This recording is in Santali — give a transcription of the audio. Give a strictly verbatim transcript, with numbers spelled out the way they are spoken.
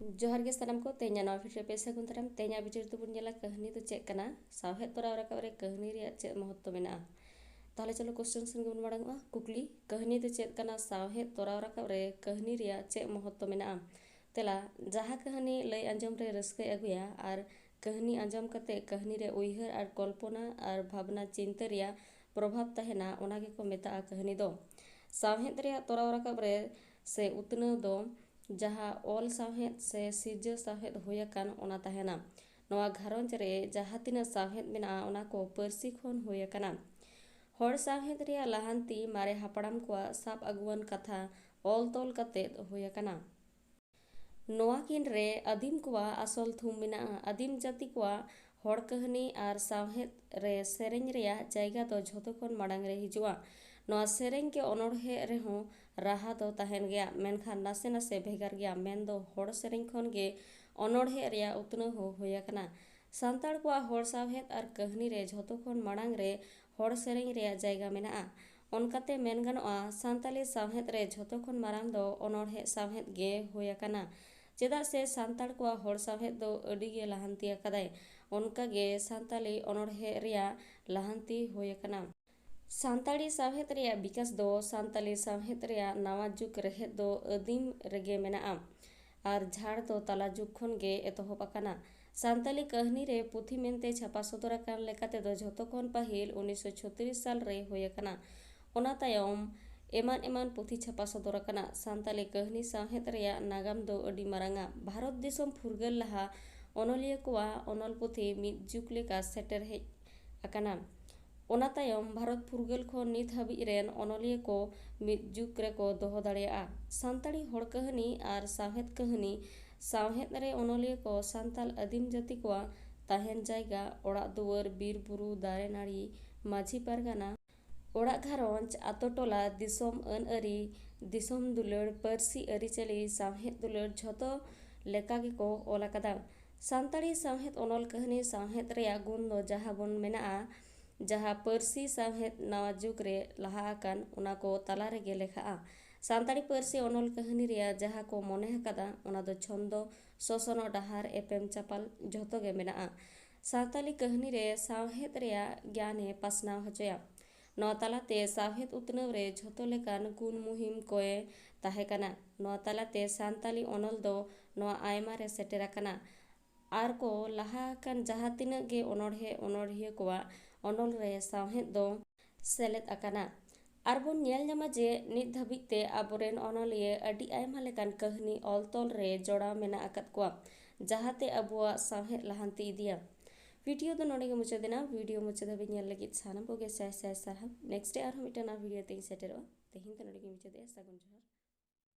ᱡᱚᱦᱟᱨ ᱜᱮ ᱥᱟᱱᱟᱢ ᱠᱚ, ᱛᱮᱦᱮᱧᱟᱜ ᱱᱚᱣᱟ video ᱨᱮ ᱯᱮ ᱥᱟᱹᱜᱩᱱ ᱫᱟᱨᱟᱢ᱾ ᱛᱮᱦᱮᱧᱟᱜ video ᱨᱮᱫᱚ ᱵᱚᱱ ᱧᱮᱞᱟ ᱠᱟᱹᱦᱱᱤ ᱫᱚ ᱪᱮᱫ ᱠᱟᱱᱟ, ᱥᱟᱶᱦᱮᱫ ᱛᱚᱨᱟᱣ ᱨᱟᱠᱟᱵ ᱨᱮ ᱠᱟᱹᱦᱱᱤ ᱨᱮᱭᱟᱜ ᱪᱮᱫ ᱢᱚᱦᱚᱛᱛᱚ ᱢᱮᱱᱟᱜᱼᱟ᱾ ᱛᱟᱦᱚᱞᱮ ᱪᱚᱞᱚ question ᱥᱮᱱ ᱜᱮᱵᱚᱱ ᱢᱟᱲᱟᱝᱚᱜᱼᱟ᱾ ᱠᱩᱠᱞᱤ, ᱠᱟᱹᱦᱱᱤ ᱫᱚ ᱪᱮᱫ ᱠᱟᱱᱟ, ᱥᱟᱶᱦᱮᱫ ᱛᱚᱨᱟᱣ ᱨᱟᱠᱟᱵ ᱨᱮ ᱠᱟᱹᱦᱱᱤ ᱨᱮᱭᱟᱜ ᱪᱮᱫ ᱢᱚᱦᱚᱛᱛᱚ ᱢᱮᱱᱟᱜᱼᱟ? ᱛᱮᱞᱟ, ᱡᱟᱦᱟᱸ ᱠᱟᱹᱦᱱᱤ ᱞᱟᱹᱭ ᱟᱸᱡᱚᱢ ᱨᱮ ᱨᱟᱹᱥᱠᱟᱹᱭ ᱟᱹᱜᱩᱭᱟ ᱟᱨ ᱠᱟᱹᱦᱱᱤ ᱟᱸᱡᱚᱢ ᱠᱟᱛᱮ ᱠᱟᱹᱦᱱᱤ ᱨᱮ ᱩᱭᱦᱟᱹᱨ ᱟᱨ ᱠᱚᱞᱯᱚᱱᱟ ᱟᱨ ᱵᱷᱟᱵᱽᱱᱟ ᱪᱤᱱᱛᱟᱹ ᱨᱮᱭᱟᱜ ᱯᱨᱚᱵᱷᱟᱵᱽ ᱛᱟᱦᱮᱱᱟ, ᱚᱱᱟ ᱜᱮᱠᱚ ᱢᱮᱛᱟᱜᱼᱟ ᱠᱟᱹᱦᱱᱤ ᱫᱚ᱾ ᱥᱟᱶᱦᱮᱫ ᱨᱮᱭᱟᱜ ᱛᱚᱨᱟᱣ ᱨᱟᱠᱟᱵ ᱨᱮ ᱥᱮ ᱩᱛᱱᱟᱹᱣ ᱫᱚ ᱡᱟᱦᱟᱸ ᱚᱞ ᱥᱟᱶᱦᱮᱫ ᱥᱮ ᱥᱤᱨᱡᱟᱹᱣ ᱥᱟᱶᱦᱮᱫ ᱦᱩᱭ ᱟᱠᱟᱱ, ᱚᱱᱟ ᱛᱟᱦᱮᱱᱟ᱾ ᱱᱚᱣᱟ ᱜᱷᱟᱨᱚᱸᱡᱽ ᱨᱮ ᱡᱟᱦᱟᱸ ᱛᱤᱱᱟᱹᱜ ᱥᱟᱶᱦᱮᱫ ᱢᱮᱱᱟᱜᱼᱟ, ᱚᱱᱟ ᱠᱚ ᱯᱟᱹᱨᱥᱤ ᱠᱷᱚᱱ ᱦᱩᱭ ᱟᱠᱟᱱᱟ᱾ ᱦᱚᱲ ᱥᱟᱶᱦᱮᱫ ᱨᱮᱭᱟᱜ ᱞᱟᱦᱟᱱᱛᱤ ᱢᱟᱨᱮ ᱦᱟᱯᱲᱟᱢ ᱠᱚᱣᱟᱜ ᱥᱟᱵ ᱟᱹᱜᱩᱣᱟᱱ ᱠᱟᱛᱷᱟ ᱚᱞ ᱛᱚᱞ ᱠᱟᱛᱮᱫ ᱦᱩᱭ ᱟᱠᱟᱱᱟ᱾ ᱱᱚᱣᱟ ᱠᱤᱱ ᱨᱮ ᱟᱹᱫᱤᱢ ᱠᱚᱣᱟᱜ ᱟᱥᱚᱞ ᱛᱷᱩᱢ ᱢᱮᱱᱟᱜᱼᱟ᱾ ᱟᱹᱫᱤᱢ ᱡᱟᱹᱛᱤ ᱠᱚᱣᱟᱜ ᱦᱚᱲ ᱠᱟᱹᱦᱱᱤ ᱟᱨ ᱥᱟᱶᱦᱮᱫ ᱨᱮ ᱥᱮᱨᱮᱧ ᱨᱮᱭᱟᱜ ᱡᱟᱭᱜᱟ ᱫᱚ ᱡᱷᱚᱛᱚ ᱠᱷᱚᱱ ᱢᱟᱲᱟᱝ ᱨᱮ ᱦᱤᱡᱩᱜᱼᱟ᱾ ᱱᱚᱣᱟ ᱥᱮᱨᱮᱧ ᱜᱮ ᱚᱱᱚᱬᱦᱮ ᱨᱮᱦᱚᱸ ᱨᱟᱦᱟ ᱫᱚ ᱛᱟᱦᱮᱱ ᱜᱮᱭᱟ, ᱢᱮᱱᱠᱷᱟᱱ ᱱᱟᱥᱮ ᱱᱟᱥᱮ ᱵᱷᱮᱜᱟᱨ ᱜᱮᱭᱟ᱾ ᱢᱮᱱᱫᱚ ᱦᱚᱲ ᱥᱮᱨᱮᱧ ᱠᱷᱚᱱ ᱜᱮ ᱚᱱᱚᱬᱦᱮ ᱨᱮᱭᱟᱜ ᱩᱛᱱᱟᱹᱣ ᱦᱚᱸ ᱦᱩᱭ ᱟᱠᱟᱱᱟ᱾ ᱥᱟᱱᱛᱟᱲ ᱠᱚᱣᱟᱜ ᱦᱚᱲ ᱥᱟᱶᱦᱮᱫ ᱟᱨ ᱠᱟᱹᱦᱱᱤ ᱨᱮ ᱡᱷᱚᱛᱚ ᱠᱷᱚᱱ ᱢᱟᱲᱟᱝ ᱨᱮ ᱦᱚᱲ ᱥᱮᱨᱮᱧ ᱨᱮᱭᱟᱜ ᱡᱟᱭᱜᱟ ᱢᱮᱱᱟᱜᱼᱟ᱾ ᱚᱱᱠᱟᱛᱮ ᱢᱮᱱ ᱜᱟᱱᱚᱜᱼᱟ, ᱥᱟᱱᱛᱟᱞᱤ ᱥᱟᱶᱦᱮᱫ ᱨᱮ ᱡᱷᱚᱛᱚ ᱠᱷᱚᱱ ᱢᱟᱨᱟᱝ ᱫᱚ ᱚᱱᱚᱬᱦᱮ ᱥᱟᱶᱦᱮᱫ ᱜᱮ ᱦᱩᱭ ᱟᱠᱟᱱᱟ, ᱪᱮᱫᱟᱜ ᱥᱮ ᱥᱟᱱᱛᱟᱲ ᱠᱚᱣᱟᱜ ᱦᱚᱲ ᱥᱟᱶᱦᱮᱫ ᱫᱚ ᱟᱹᱰᱤ ᱜᱮ ᱞᱟᱦᱟᱱᱛᱤ ᱟᱠᱟᱫᱟᱭ᱾ ᱚᱱᱠᱟ ᱜᱮ ᱥᱟᱱᱛᱟᱞᱤ ᱚᱱᱚᱬᱦᱮ ᱨᱮᱭᱟᱜ ᱞᱟᱦᱟᱱᱛᱤ ᱦᱩᱭ ᱟᱠᱟᱱᱟ᱾ ᱥᱟᱱᱛᱟᱲᱤ ᱥᱟᱶᱦᱮᱫ ᱨᱮᱭᱟᱜ ᱵᱤᱠᱟᱥ ᱫᱚ ᱥᱟᱱᱛᱟᱞᱤ ᱥᱟᱶᱦᱮᱫ ᱨᱮᱭᱟᱜ ᱱᱟᱣᱟ ᱡᱩᱜᱽ ᱨᱮᱦᱮᱫ ᱫᱚ ᱟᱹᱫᱤᱢ ᱨᱮᱜᱮ ᱢᱮᱱᱟᱜᱼᱟ᱾ ᱟᱨ ᱡᱷᱟᱲ ᱫᱚ ᱛᱟᱞᱟ ᱡᱩᱜᱽ ᱠᱷᱚᱱ ᱜᱮ ᱮᱛᱚᱦᱚᱵ ᱟᱠᱟᱱᱟ᱾ ᱥᱟᱱᱛᱟᱞᱤ ᱠᱟᱹᱦᱱᱤ ᱨᱮ ᱯᱩᱛᱷᱤ ᱢᱮᱱᱛᱮ ᱪᱷᱟᱯᱟ ᱥᱚᱫᱚᱨ ᱟᱠᱟᱱ ᱞᱮᱠᱟ ᱛᱮᱫᱚ ᱡᱷᱚᱛᱚ ᱠᱷᱚᱱ ᱯᱟᱹᱦᱤᱞ ᱩᱱᱤᱥᱥᱚ ᱪᱷᱚᱛᱨᱤᱥ ᱥᱟᱞ ᱨᱮ ᱦᱩᱭ ᱟᱠᱟᱱᱟ᱾ ᱚᱱᱟ ᱛᱟᱭᱚᱢ ᱮᱢᱟᱱ ᱮᱢᱟᱱ ᱯᱩᱛᱷᱤ ᱪᱷᱟᱯᱟ ᱥᱚᱫᱚᱨ ᱟᱠᱟᱱᱟ᱾ ᱥᱟᱱᱛᱟᱞᱤ ᱠᱟᱹᱦᱱᱤ ᱥᱟᱶᱦᱮᱫ ᱨᱮᱭᱟᱜ ᱱᱟᱜᱟᱢ ᱫᱚ ᱟᱹᱰᱤ ᱢᱟᱨᱟᱝᱟ᱾ ᱵᱷᱟᱨᱚᱛ ᱫᱤᱥᱚᱢ ᱯᱷᱩᱨᱜᱟᱹᱞ ᱞᱟᱦᱟ ᱚᱱᱚᱞᱤᱭᱟᱹ ᱠᱚᱣᱟᱜ ᱚᱱᱚᱞ ᱯᱩᱛᱷᱤ ᱢᱤᱫ ᱡᱩᱜᱽ ᱞᱮᱠᱟ ᱥᱮᱴᱮᱨ ᱦᱮᱡ ᱟᱠᱟᱱᱟ᱾ ᱚᱱᱟ ᱛᱟᱭᱚᱢ ᱵᱷᱟᱨᱚᱛ ᱯᱷᱩᱨᱜᱟᱹᱞ ᱠᱷᱚᱱ ᱱᱤᱛ ᱦᱟᱹᱵᱤᱡ ᱨᱮᱱ ᱚᱱᱚᱞᱤᱭᱟᱹ ᱠᱚ ᱢᱤᱫ ᱡᱩᱜᱽ ᱨᱮᱠᱚ ᱫᱚᱦᱚ ᱫᱟᱲᱮᱭᱟᱜᱼᱟ᱾ ᱥᱟᱱᱛᱟᱲᱤ ᱦᱚᱲ ᱠᱟᱹᱦᱱᱤ ᱟᱨ ᱥᱟᱶᱦᱮᱫ ᱠᱟᱹᱦᱱᱤ, ᱥᱟᱶᱦᱮᱫ ᱨᱮ ᱚᱱᱚᱞᱤᱭᱟᱹ ᱠᱚ ᱥᱟᱱᱛᱟᱲ ᱟᱹᱫᱤᱢ ᱡᱟᱹᱛᱤ ᱠᱚᱣᱟᱜ ᱛᱟᱦᱮᱱ ᱡᱟᱭᱜᱟ, ᱚᱲᱟᱜ ᱫᱩᱣᱟᱹᱨ, ᱵᱤᱨ ᱵᱩᱨᱩ, ᱫᱟᱨᱮ ᱱᱟᱹᱲᱤ, ᱢᱟᱹᱡᱷᱤ ᱯᱟᱨᱜᱟᱱᱟ, ᱚᱲᱟᱜ ᱜᱷᱟᱨᱚᱸᱡᱽ, ᱟᱛᱳ ᱴᱚᱞᱟ, ᱫᱤᱥᱚᱢ ᱟᱹᱱ ᱟᱹᱨᱤ, ᱫᱤᱥᱚᱢ ᱫᱩᱞᱟᱹᱲ, ᱯᱟᱹᱨᱥᱤ ᱟᱹᱨᱤᱪᱟᱹᱞᱤ, ᱥᱟᱶᱦᱮᱫ ᱫᱩᱞᱟᱹᱲ, ᱡᱷᱚᱛᱚ ᱞᱮᱠᱟ ᱜᱮᱠᱚ ᱚᱞ ᱟᱠᱟᱫᱟ᱾ ᱥᱟᱱᱛᱟᱲᱤ ᱥᱟᱶᱦᱮᱫ ᱚᱱᱚᱞ ᱠᱟᱹᱦᱱᱤ ᱥᱟᱶᱦᱮᱫ ᱨᱮᱭᱟᱜ ᱜᱩᱱ ᱫᱚ ᱡᱟᱦᱟᱸ ᱵᱚᱱ ᱢᱮᱱᱟᱜᱼᱟ, ᱡᱟᱦᱟᱸ ᱯᱟᱹᱨᱥᱤ ᱥᱟᱶᱦᱮᱫ ᱱᱟᱣᱟ ᱡᱩᱜᱽ ᱨᱮ ᱞᱟᱦᱟ ᱟᱠᱟᱱ, ᱚᱱᱟ ᱠᱚ ᱛᱟᱞᱟ ᱨᱮᱜᱮ ᱞᱮᱠᱷᱟᱜᱼᱟ᱾ ᱥᱟᱱᱛᱟᱲᱤ ᱯᱟᱹᱨᱥᱤ ᱚᱱᱚᱞ ᱠᱟᱹᱦᱱᱤ ᱨᱮᱭᱟᱜ ᱡᱟᱦᱟᱸ ᱠᱚ ᱢᱚᱱᱮ ᱟᱠᱟᱫᱟ, ᱚᱱᱟ ᱫᱚ ᱪᱷᱚᱱᱫᱚ, ᱥᱚᱥᱚᱱᱚᱜ ᱰᱟᱦᱟᱨ, ᱮᱯᱮᱢ ᱪᱟᱯᱟᱞ ᱡᱷᱚᱛᱚ ᱜᱮ ᱢᱮᱱᱟᱜᱼᱟ᱾ ᱥᱟᱱᱛᱟᱲᱤ ᱠᱟᱹᱦᱱᱤ ᱨᱮ ᱥᱟᱶᱦᱮᱫ ᱨᱮᱭᱟᱜ ᱜᱮᱭᱟᱱᱮ ᱯᱟᱥᱱᱟᱣ ᱦᱚᱪᱚᱭᱟ᱾ ᱱᱚᱣᱟ ᱛᱟᱞᱟᱛᱮ ᱥᱟᱶᱦᱮᱫ ᱩᱛᱱᱟᱹᱣ ᱨᱮ ᱡᱷᱚᱛᱚ ᱞᱮᱠᱟᱱ ᱜᱩᱱ ᱢᱩᱦᱤᱢ ᱠᱚᱭ ᱛᱟᱦᱮᱸ ᱠᱟᱱᱟ᱾ ᱱᱚᱣᱟ ᱛᱟᱞᱟᱛᱮ ᱥᱟᱱᱛᱟᱲᱤ ᱚᱱᱚᱞ ᱫᱚ ᱱᱚᱣᱟ ᱟᱭᱢᱟ ᱨᱮ ᱥᱮᱴᱮᱨ ᱟᱠᱟᱱᱟ᱾ ᱟᱨ ᱠᱚ ᱞᱟᱦᱟ ᱟᱠᱟᱱ ᱡᱟᱦᱟᱸ ᱛᱤᱱᱟᱹᱜ ᱜᱮ ᱚᱱᱚᱬᱦᱮ ᱚᱱᱚᱬᱦᱤᱭᱟᱹ ᱠᱚᱣᱟᱜ ᱚᱱᱚᱞ ᱨᱮ ᱥᱟᱶᱦᱮᱫ ᱫᱚ ᱥᱮᱞᱮᱫ ᱟᱠᱟᱱᱟ᱾ ᱟᱨ ᱵᱚᱱ ᱧᱮᱞ ᱧᱟᱢᱟ ᱡᱮ ᱱᱤᱛ ᱫᱷᱟᱹᱵᱤᱡ ᱛᱮ ᱟᱵᱚᱨᱮᱱ ᱚᱱᱚᱞᱤᱭᱟᱹ ᱟᱹᱰᱤ ᱟᱭᱢᱟ ᱞᱮᱠᱟᱱ ᱠᱟᱹᱦᱱᱤ ᱚᱞ ᱛᱚᱞ ᱨᱮ ᱡᱚᱲᱟᱣ ᱢᱮᱱᱟᱜ ᱟᱠᱟᱫ ᱠᱚᱣᱟ, ᱡᱟᱦᱟᱸᱛᱮ ᱟᱵᱚᱣᱟᱜ ᱥᱟᱶᱦᱮᱫ ᱞᱟᱦᱟᱱᱛᱤ ᱤᱫᱤᱭᱟ᱾ ᱵᱷᱤᱰᱤᱭᱳ ᱫᱚ ᱱᱚᱰᱮ ᱜᱮ ᱢᱩᱪᱟᱹᱫ ᱮᱱᱟ᱾ ᱵᱷᱤᱰᱤᱭᱳ ᱢᱩᱪᱟᱹᱫ ᱫᱷᱟᱹᱵᱤᱡ ᱧᱮᱞ ᱞᱟᱹᱜᱤᱫ ᱥᱟᱱᱟᱢ ᱠᱚᱜᱮ ᱥᱟᱭ ᱥᱟᱭ ᱥᱟᱨᱦᱟᱣ᱾ ᱱᱮᱠᱥᱴ ᱰᱮ ᱟᱨᱦᱚᱸ ᱢᱤᱫᱴᱟᱝ ᱱᱟᱣᱟ ᱵᱷᱤᱰᱤᱭᱳ ᱛᱮᱧ ᱥᱮᱴᱮᱨᱚᱜᱼᱟ᱾ ᱛᱮᱦᱮᱧ ᱫᱚ ᱱᱚᱰᱮ ᱜᱮᱧ ᱢᱩᱪᱟᱹᱫᱮᱜᱼᱟ᱾ ᱥᱟᱹᱜᱩᱱ ᱡᱚᱦᱟᱨ᱾